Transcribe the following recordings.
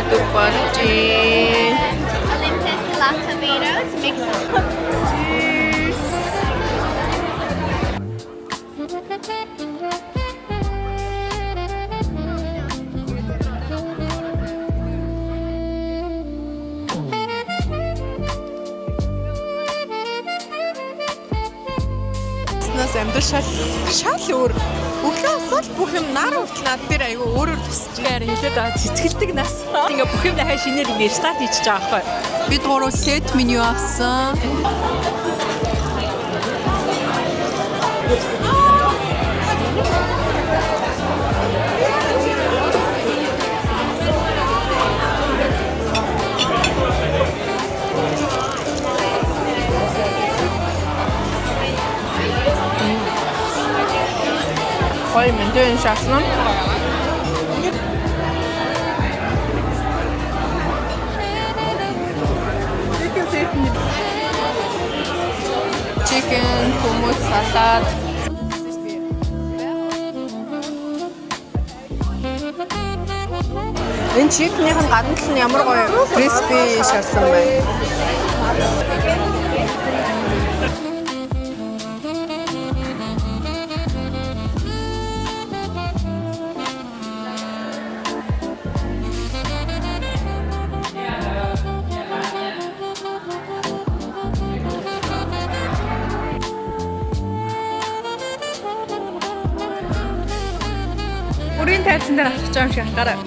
өдөр болж байна. Olympus Latte Vino to mix Cheers. Снаас амьдрал шал шал өөр. Өглөө босоод бүх юм нар хүртэл над дээр айгүй өөрөөр төсөж. Харин хэлээд байгаа цэцгэлдэг нас. Ингээ бүх юм дахиад шинээр ингээ старт хийчихэж байгаа байхгүй. Бид гурав set menu авсан. Гоё мэдэн шаасан. Chicken, хүмүүс, салат. Энэ chicken-ийн гадна тал нь ямар гоё crispy шарсан байна. Бүрийн тайзан дээр алхаж байгаа юм шиг алхаарай.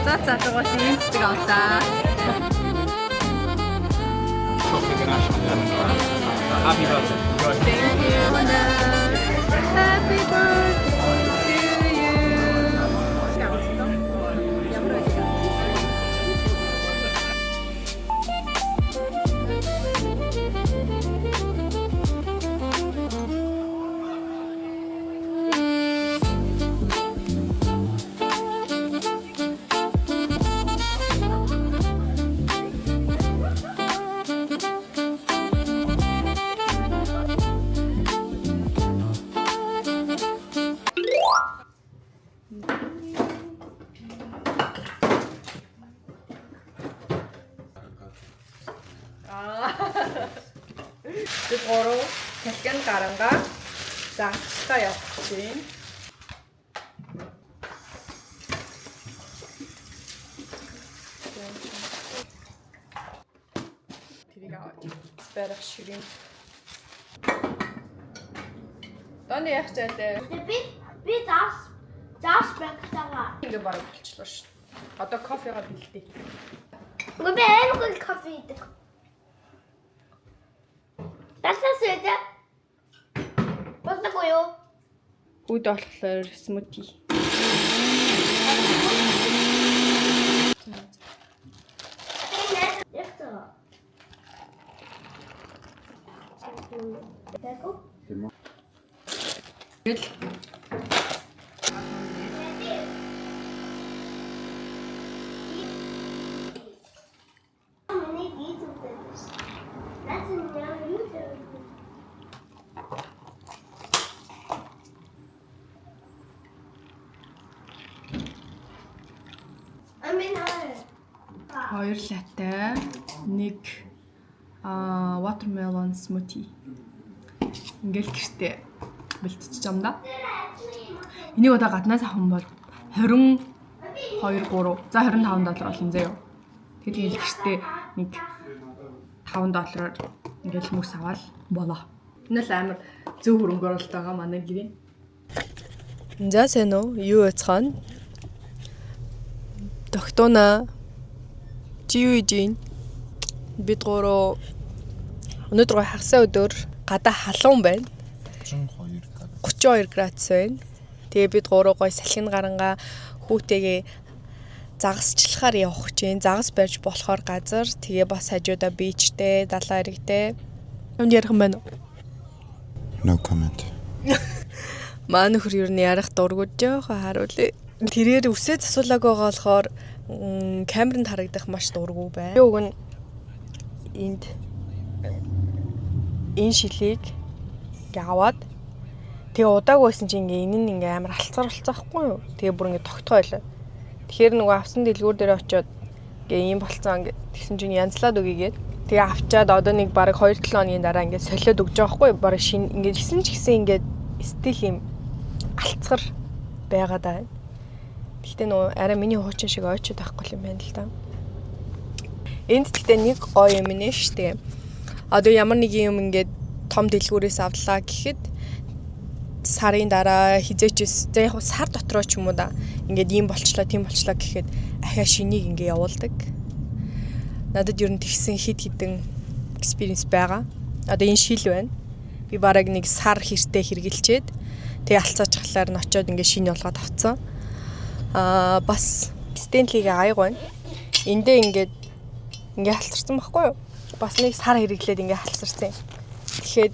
За за тугаас ийм цэцэг авлаа. Happy birthday. Thank you. Happy birthday to you. Бид гурав салхин гарангаа загасчлаа явах гэж байна. Тэрийг аваад барих ширийн. Доны яах зайлээ? Би би заас заас багтагаа. Ингээ бараг болчлоо шүү. Одоо кофегаа бэлдээ. Үгүй би амар гоё кофе идэх. Дасаас үдэ. Болохгүй юу? Үд болохоор смути. Яг тоо. Тэгүй. Тэгэл Миний YouTube дээр. That's now YouTube. I'm in her. хоёр латте, нэг watermelon smoothie. Ингээл гэртээ бэлтчихэж юм да. Энийг одоо гаднаас авах юм бол 22 3 за 25 доллар болно заяо. Тэгэхээр ингээл гэртээ нэг 5 доллараар ингээл мөс аваад болоо. Энэ л амар зөв хөрөнгө оруулалт байгаа манай гэрээ. За сайн уу? Юу яцгаана? Тогтууна. Чи юу хийж ийн? Бид гурав өнөөдөр гоё хагасаа өдөр гадаа халуун байна. 32 градус. 32 градус байна. Тэгээ бид гурав гоё салхин гарангаа хүүтэйгээ загасчлахаар явах гэж байна. Загас барьж болохоор газар. Тэгээ бас хажуудаа бичтэй, далайн эрэгтэй. Юунд ярих юм байна уу? No comment. Маа нөхөр ер нь ярих дургуй жоохон харуулъя. Тэрээр үсээ засуулаагүй байгаа болохоор камеранд харагдах маш дургу байна. Уг нь энд Энэ шилийг ингээ аваад, тэгээ удаагүй байсан чинь ингээ энэ нь ингээ амар алцгаар болцсон юу? Тэгээ бүр ингээ тогтгоо байлаа. Тэгэхээр нөгөө авсан дэлгүүр дээр очиод ингээ ийм болцсон ингээ тэгсэн чинь янзлаад өгье гээд. Тэгээ авчаад одоо нэг бараг 2-7 хоногийн дараа ингээ солиод өгч байгаа хгүй юу? Бараг шин ингээ гисэн ч гэсэн ингээ still юм алцгар байгаа даа. Гэхдээ нөгөө арай миний хуучин шиг ойчод байхгүй юм байна л да. Энд гэхдээ нэг гоё юм нэ штэ. Одоо ямар нэг юм ингээд том дэлгүүрээс авлаа гэхэд сарын дараа хизээчээс, за яг сар дотроо ч юм уу да, ингээд ийм болчлоо, тийм болчлоо гэхэд ахиа шинийг ингээ явуулдаг. Надад ер нь тэгсэн хид хідэн experience байгаа. Одоо энэ шил байна. Би бараг нэг сар хэртэ хэргэлчээд, тэгээ алцаачхлаар нь очиод ингээ шинэ болгоод авцсан. Аа, бас Stanley-гийн аяг байна. Эндээ ингээд ингээ халцарсан байхгүй юу? Бас нэг сар хэрэглээд ингээ халцарсан юм. Тэгэхээр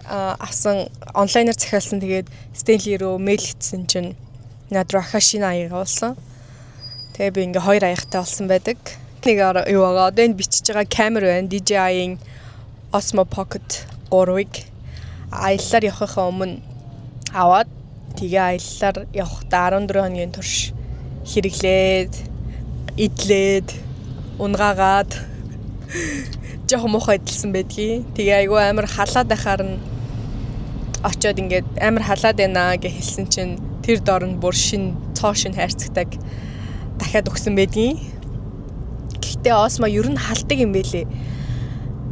авсан, онлайнаар захиалсан, тэгээд Stanley руу mail хийсэн чинь над руу ахаа шинэ аяг явуулсан. Тэгээ би ингээ хоёр аягтай болсон байдаг. Нэг юу байгаа. Одоо энэ бичиж байгаа камер байна. DJI-ийн Osmo Pocket 3-ыг аяллаар явахынхаа өмнө аваад, тэгээ аяллаар явахдаа 14 хоногийн турш хэрэглээд, идлээд, унгаагаад, жоохон муухай идэлсэн байдгийг. Тэгээ айгүй амар халаад байхаар нь очиод ингээд амар халаад байна гэж хэлсэн чинь тэр дор нь бүр шин цоо шин хайрцагтаг дахиад өгсөн байдгийг. Гэхдээ Osmo ер нь халдаг юм бэлээ.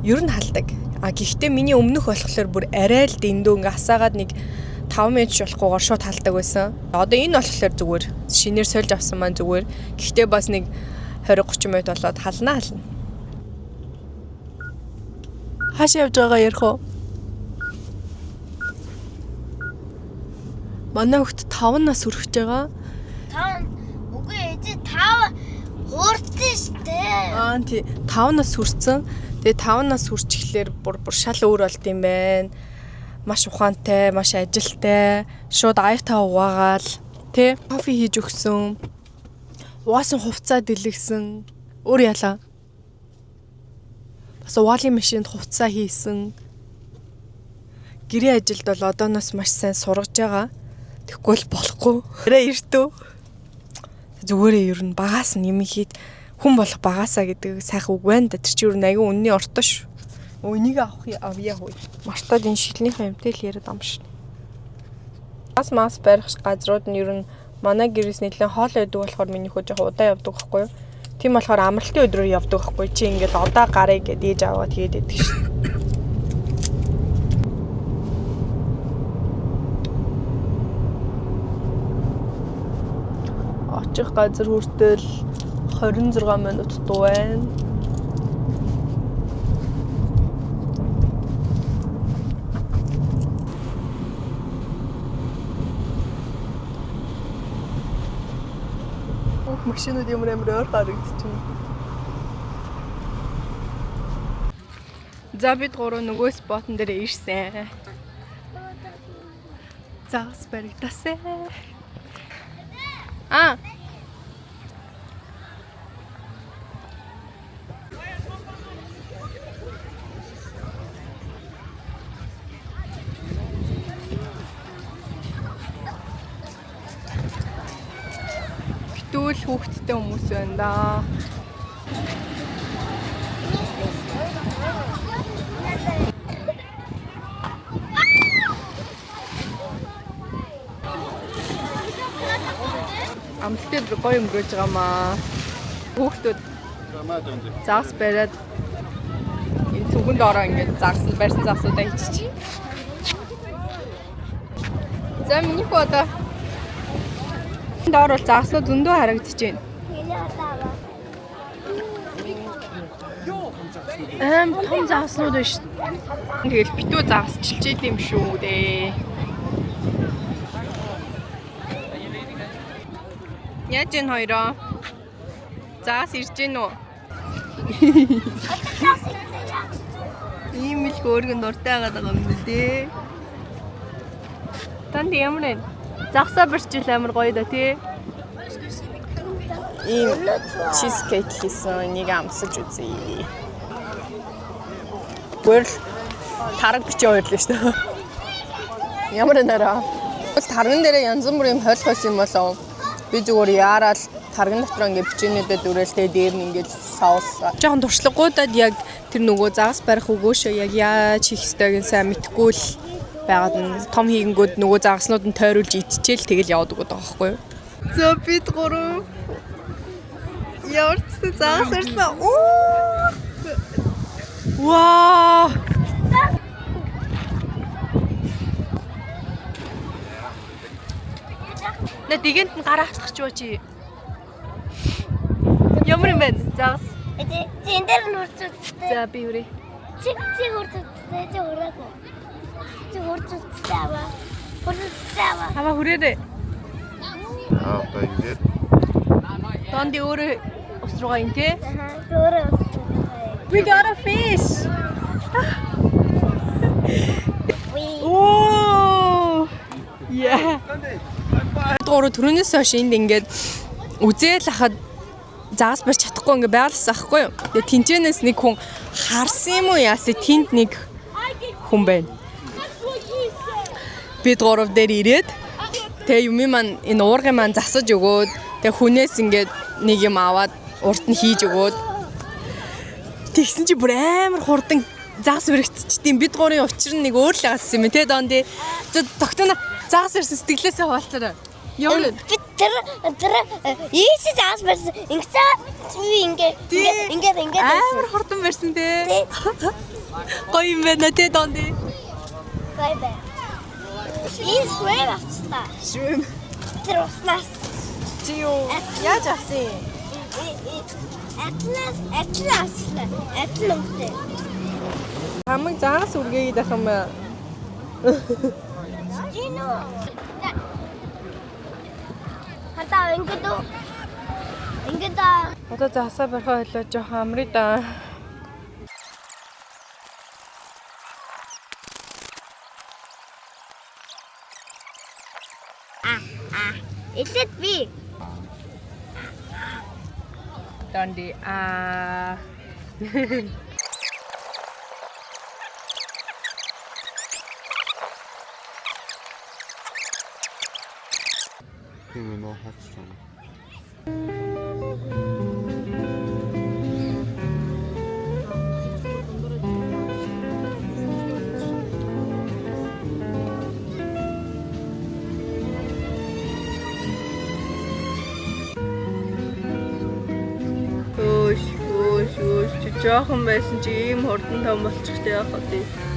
Ер нь халдаг. А гэхдээ миний өмнөх болохоор бүр арай л дэндүү ингээ асаагаад нэг 5 минут болохгүйгээр шууд халдаг байсан. Одоо энэ болохоор зүгээр шинээр сольж авсан маань зүгээр. Гэхдээ бас нэг 20 30 минут болоод халнаа хална. Хаашаа явж байгаа ярих уу? Манай хүүхд 5 нас хүрэж байгаа. Тав, үгүй ээжээ, тав хуурсан штэ. Аа, тий, 5 нас хүрсэн. Тэгээ 5 нас хүрчихлээр бүр бүр шал өөр болд юм байна. Маш ухаантай, маш ажилтай, шууд аятаа угаагаал, тий, кофе хийж өгсөн. Угаасан хувцаа дэлгэсэн. Өөр ялаа. Бас угаалын машинд хувцаа хийсэн. Гэрээ ажилд бол одооноос маш сайн сургаж байгаа. Тэгэхгүй бол болохгүй. Арай эртөө. Зүгээрээ ер нь багаас нь юм хийд хүн болох багаасаа гэдэг сайхан үг байна да. Тэр чинь ер нь аягүй үнний ортой шүү. Өө, энийг авах авъя хөөе. Мартаад энэ шилнийхээ юмтай л яриад ам шин. Бас мас барих газрууд нь ер нь манай гэрээс нэлээд хоол байдаг болохоор миний хөө жоохон удаа явдаг байхгүй юу? Тийм болохоор амралтын өдрөөр явдаг байхгүй чи, ингээд одоо гарыг гэд ээж аваад тэгээд идэг шин. Очих газар хүртэл 26 минут дуу байна. Бүх машинууд ямар амар ойрхон харагдчихэв. За, бид гурав нөгөө spot он дээр ирсэн. Загас баригдасаа. Аа. Битүүл хүүхэдтэй хүмүүс байна да. Амттай өдөр гоё өнгөрөөж байгаа маа. Хүүхдүүд загас бариад энэ цүнхэнд ороо ингээд загас барьсан загасуудаа хийчих. За, миний хүү одоо энд доор бол загаснууд зөндөө харагдаж байна. Миний одоо аваа. Аим том загаснууд байна шүү. Тэгэл битүү загасчилж идэм шүү дээ. Яаж энэ хоёроо? Загас ирж гин үү? Ийм л хөөргөн дуртай байгаад байгаа юм дээ. Танд ямар вэ? Загсаа барьчил амар гоё да, тий. Ийм cheesecake хийсэн, энийг амсаж үзье. Зүгээр л Тараг бичээ хоёр л шүү дээ. Ямар нэраа. Тарган дээрээ янз бүрийн юм хойл хойсон юм болов. Би зүгээр яарал тарган дотор ингээ бичээнүүдэд дүрээл тэгээ дээр нь ингээ соус. Жохон туршлагуудад яг тэр нөгөө загас барих өгөөшөө яг яаж хийх ёстойг нь сайн мэдэхгүй л байгаад нь том хийгэнгүүд нөгөө загаснууд нь тойруулж идчихэл тэгэл яваад өгöd байгаа байхгүй юу? За бид гурав ямар ч загас барьлаа. Оо! Вау! На дигэнд нь гараа хатгах чи чи. Ямар юм бэ? Загас. Чи энэ дээр нь хурц үзтээ. За би хүрээ. Чи чи хурц үзтээ. Чи хураагүй. Чи хурц үзтээ аваа. Хурц үзтээ аваа. Аваа хүрээрээ. Аа одоо ингээд Донди өөрөө ус руугаа ин тэ. Аха. Би өөрөө үзтээ. We got a fish. We Оо. Yeah. Гурав түрүүнээс хойш энд ингээд үзээл хахад загас барьж чадахгүй ингээд байгалсан ахгүй юу. Тэгээ тэнцэнээс нэг хүн харсан юм уу яасан тэнд нэг хүн байна. Бид гурав дээр ирээд тэгээ юмын маань энэ уургын маань засаж өгөөд тэгээ хүнээс ингээд нэг юм аваад урт нь хийж өгөөд тэгсэн чи бүр амар хурдан загас баригдчихдیں۔ Бид гурын учир нь нэг өөр л агасан юм те донди. За тогтоно загас барьсан сэтгэлээсээ хуваалцаарай. Ямар вэ? би тэр тэр ийшээ загас барьсан. Ингэсэн би ингээ ингээ ингээ Амар хурдан барьсан те. Гоё юм байна те донди. Бай бай. Энэ shrimp авчлаа. Shrimp. Тэр уснаас. Чи юу? Яаж авсан юм? Атлас атлас авчлаа. Атл өнгөтэй. Хамаг загас үргээгээд байх юм аа. Жино. Хатаа ингээд үү? Ингээд аа. Одоо засаа барихаа хойлоо жоохон амрыг да. Эхлээд би. Донди аа. тийм юм уу хацсан. Өөш, өөш, өөш чи жоохон байсан чи ийм хурдан том болчихтой яах вэ?